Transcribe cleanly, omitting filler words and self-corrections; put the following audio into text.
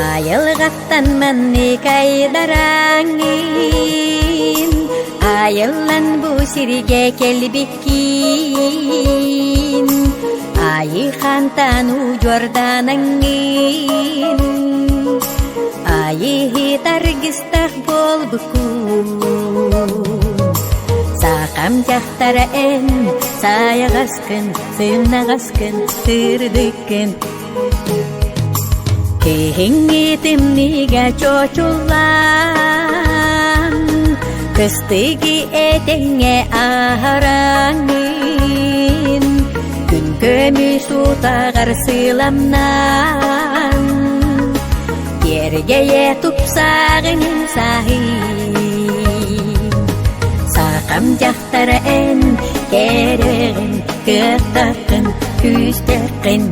Айылҕаттан маннык айдараҥҥын, Айыллан бу сиргэ кэлбиккин, Айыхантан удьуорданаҥҥын, Айыһыт аргыстах буолбуккун. Сахам дьахтара эн сайаҕаскын, сымнаҕаскын, сырдыккын. Киһиҥҥи тымныыга чочуллан, Кыстыгы этэҥҥэ аһараҥҥын, Күн көмүс утаҕар сыламнаан, Киэргэйэ тупсаҕын саһыы. Сахам дьахтара эн кэрэҕин, кыахтаххын, күүстэххин.